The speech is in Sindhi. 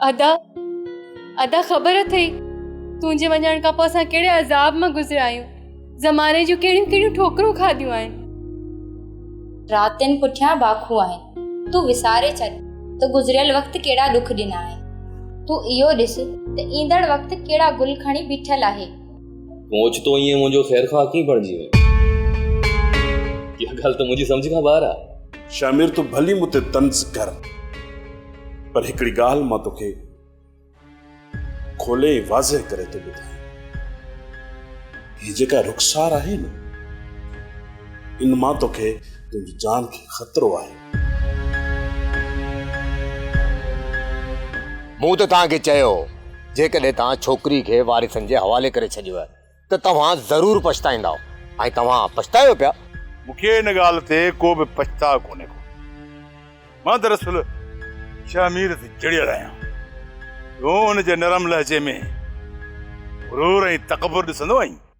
ادا ادا خبر اٿئي تنهنجي وڃڻ کان پوء اسان ڪهڙي عذاب مان گذريا آهيون. زماني جون ڪهڙيون ڪهڙيون ٺوڪرون کاڌيون آهن. راتين پٺيان باکون آهن. تون وساري ڇڏ ته گذريل وقت ڪهڙا ڏک ڏنا آهن. تون اهو ڏس ته ايندڙ وقت ڪهڙا گل کڻي بيٺل آهي. تون اوچتو ائين منهنجو خيرخواهه ڪيئن بڻجي وئين؟ اها ڳالهه ته منهنجي سمجهه کان ٻاهر آهي. شاهمير تون ڀلي مون تي طنز ڪر پر هڪڙي ڳالهه مان توکي کولي ۽ واضح ڪري ٿو ٻڌايان. هي جيڪا رخسار آهي نه، ان مان توکي تنهنجي جان کي خطرو آهي. مون ته توهان کي چيو هو، جيڪڏهن توهان ڇوڪري کي وارثن جي حوالي ڪري ڇڏيو ته توهان ضرور پڇتائيندائو ۽ توهان پڇتايو پيا. مون کي ان ڳالهه تي ڪو به پڇتاء ڪونهي ڪو. مان دراصل شاهمير تي جڙيل آهيان. تون ان جي نرم لهجي ۾ غرور ۽ تڪبر ڏسندو آهين؟